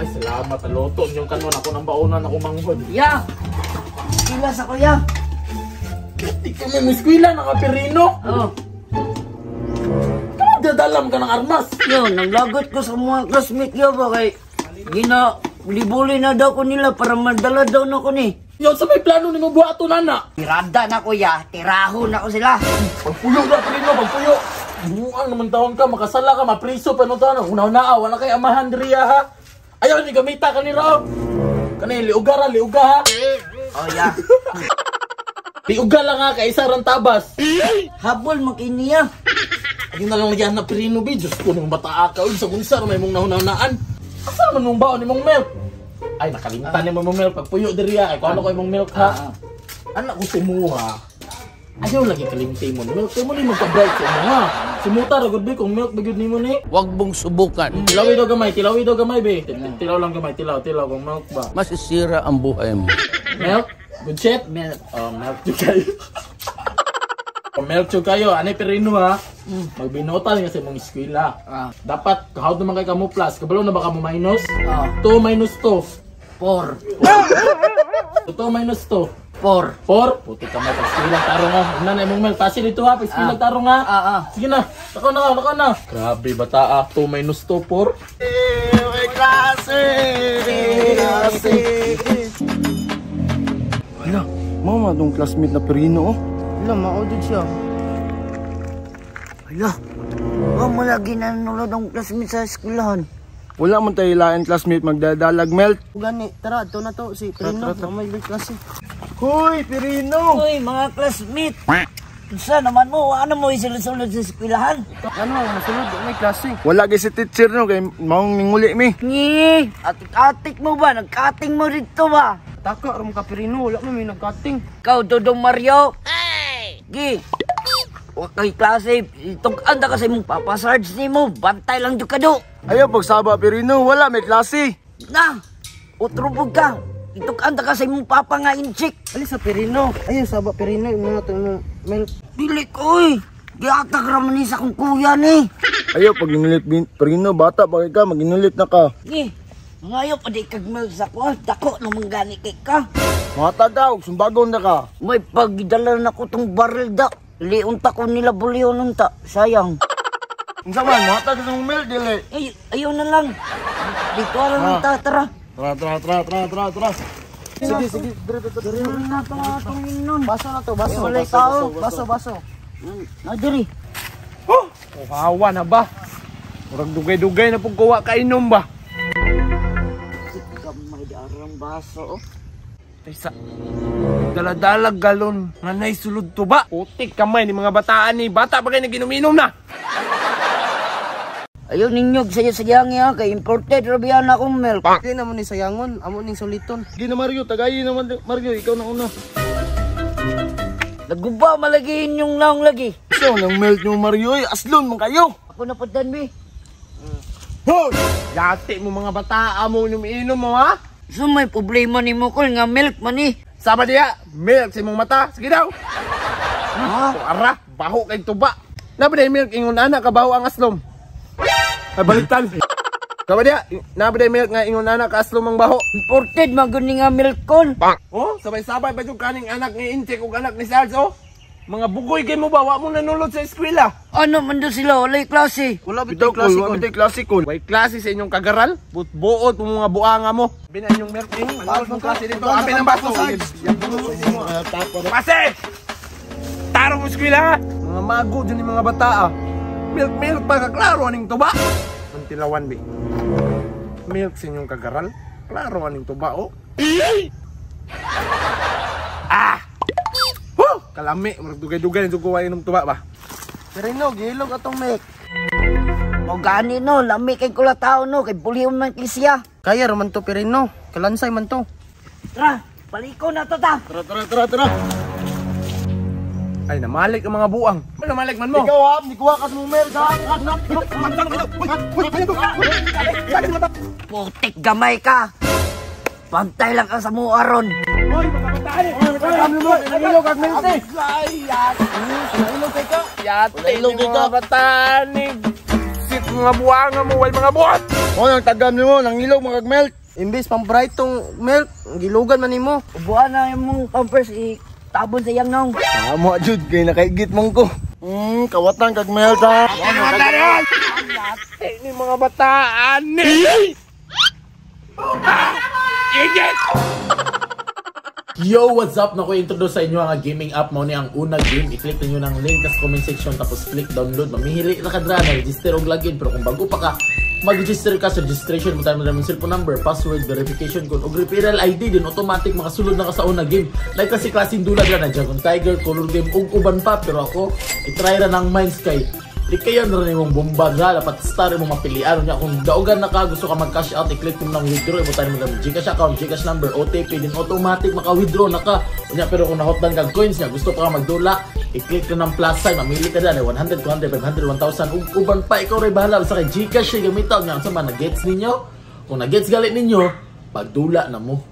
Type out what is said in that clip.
Ay, salamat. Loto niyong kanon. Ako nang baonan ako manghod. Ya! Sila sa kuya. Di kami mo eskwela, nakapirino. Oh. Dadalam ka ng armas. Yo, nanglagot ko sa mga classmate yo ba kay gina libuli na daw ko nila para madala daw na ko ni. Yo, sa may plano ni mo buhaton ana. Tirada na kuya, tirahon na ko sila. Pagpuyo na pirino, pagpuyo. Buang naman taon ka, makasala ka, mapriso pa no taon. Una-una, wala kay amahan diriya ha. Ayaw ni gamita ka ni Raw. Kani liuga ra, liuga ha. Oh ya. Liuga lang ha, kay isa rang tabas. Habol mo kiniya. Ayun na lang nagyan na pirino bi. Diyos ko, nung bata ka, sa kunsa, may mong nahunahunaan. Asa man mong baon ni mong milk? Ay, nakalimtan ni mong milk. Pagpuyo diriya, ay kung ano ko imong milk ha. Anak ko sumuha. Ayaw lagi kalimti mo. Milk mo ni magka-bright sa imo ha. Sumuta ra gud bi kung milk ba gyud nimo ni. Huwag mong subukan. Tilawi daw gamay, tilawi daw gamay be. Tilaw lang gamay, tilaw, tilaw kung milk ba. Masisira ang buhay mo. Milk? Good shit? Milk. Oh, milk jud kayo. Oh, milk jud kayo. Ani perino ha. Magbinutan kasi mong eskwela. Dapat kahawd naman kay kamo plus. Kabalo na ba kamo minus? 2 minus 2. 4. 2 minus 2. 4. 4. Puti ka mo pag-eskwela tarong ha. Una na imong milk. Pasi dito ha, pag-eskwela tarong ha. Sige na. Nakaw na, nakaw na. Grabe bata ah. 2 minus 2, 4. May klase! Klase! Hala, mama tong classmate na Perino oh. Hala, maudod siya. Hala, wa mo lagi nanulod ang classmate sa eskwelahan. Wala man tayo lain classmate magdadalag melt. Gani, tara, ito na to si Perino. May klase. Hoy, Perino! Uy, mga classmate. Unsa naman mo, ano mo isulod-sulod sa eskwelahan? Ano, masulod, may klase. Wala kay si teacher no kay maong ninguli mi. Ngi, atik-atik mo ba? Nagkating mo rito ba? Taka, ram ka Perino, wala mo may nagkating. Ikaw, Dodong Mario. Hey! Gi, wa kay klase, itug-an ka sa imong Papa Sarge nimo, bantay lang jud ka do. Ayaw pagsaba Perino, wala may klase. Na, utrubog ka. Itug-an ka sa imong papa nga inchik. Ali sa Perino. Ayun, saba Perino, yung mga itong milk. Dili ko oy. Giatag ra man ni sa akong kuya ni. Ayaw pag ginulit Perino, bata pa kay ka, maginulit na ka. Gi, ngayo pa di kag milk sa ko, dako naman gani kay ka. Mga tagaw, sumbagon na ka. May pagdala na ko tong baril da. Liunta ko nila bulyon unta, sayang. Unsa man, mga tagaw sa milk dili. Ay, ayaw na lang. Dito na lang ta, tara. Tara, tara, tara, tara, tara, tara. Sige, sige, dire, dire, dire. Diri na to atong inon. Baso na to, baso. Walay tao. Baso, baso. Na diri. Oh, hawa na ba? Murag dugay-dugay na pug kuwa kainom ba? Gamay di arang baso. Oh. Taysa. Daladalag galon nga nay sulod tuba. Putik kamay ni mga bataan ni bata pa kay naginom-inom na. Ayaw ninyo saya-sayang ya kay imported ra biya na akong milk. Di naman ni sayangon, amo ning suliton. Sige na Mario, tagayin naman Mario, ikaw na una. Naguba malagi inyong naong lagi. Ikaw nang milk nyo Mario, ay aslon man kayo. Ako na pud dan bi. Hoy! Yati mo mga bataa mo inom-inom mo ha? So may problema nimo kol nga milk man ni. Sama diya, milk sa imong mata. Sige daw. Ha? Ara, baho kay tuba. Naba day milk ingon ana kabaho ang aslom. Ay baliktad. Sama diya, naba day milk nga ingon ana ka aslom ang baho. Imported man gud ni nga milk kol. Oh, sabay-sabay ba yung kaning anak ni Inchik ug anak ni Sarge oh? Mga bugoy kay mo ba wa mo nanulod sa eskwela? Ano man do sila walay klase. Wala bitay Bitaw klase kol, ko. wala bitay klase kol. Way klase sa inyong kagaral? Butbuot mo mga buanga mo. Binan yung milk ing, manulod mong klase dito. Apin ang baso. Pase! Tarong mo eskwela ha? Mga mago dyan yung mga bata ah. Milk milk pa ka klaro aning tuba. Ang tilawan bi. Milk sa inyong kagaral? Klaro aning tuba oh. Ah! Huh! Kalami, murag dugay-dugay nito kuha inom tuba ba? Perino, gihilog atong milk. Mo gani no, lami kay kula tao no, kay bulion man kay siya. Kaya raman to Perino, kalansay man to. Tara, paliko na to ta. Tara, tara, tara, tara. Ay, namalik ang mga buang. Ano namalik man mo? Ikaw ha, nikuha ka sa mong milk ha. Putik gamay ka. Pantay lang ka sa mua ron. Hoy, mga bataan eh. Nahilog ang milk eh. Yate ni mga bataan eh. Buisit mga buwanga mo, way mga buhat. O, nang tagam nimo, nang ilog mga milk. Imbis pang bright tong milk, gilugan man nimo. Ubuan na imong pampers itabon sa iyang nong. Tama jud kay nakaigit man ko. Kawatan kag milk ha. Eh, ni mga bataan ni. Ah! Igit! Yo, what's up? Naku, introduce sa inyo ang gaming app mo ni ang una game. I-click ninyo ng link sa comment section tapos click download. Mamihili ra ka dra na register og login, pero kung bago pa ka, mag-register ka sa registration mo tayo mo cellphone number, password, verification code ug referral ID din automatic makasulod na ka sa una game. Like kasi klaseng dula dra na Dragon Tiger, Color Game ug uban pa, pero ako i-try ra ng Mines kay di kayo na rin imong bomba dra, dapat star imong mapilian niya. Kung daugan na ka, gusto ka mag cash out, i-click mo ng withdraw, ibutan mo ng GCash account, GCash number, OTP din automatic maka-withdraw na ka unya. Pero kung nahotdan kag coins niya, gusto pa ka magdula, i-click na ng plus sign, mamili ka dyan, 100, 200, 500, 1,000 ug uban pa. Ikaw ray bahala sa kay GCash siya gamiton niya. Unsa man, na-gets ninyo? Kung na-gets galit ninyo, pagdula na mo.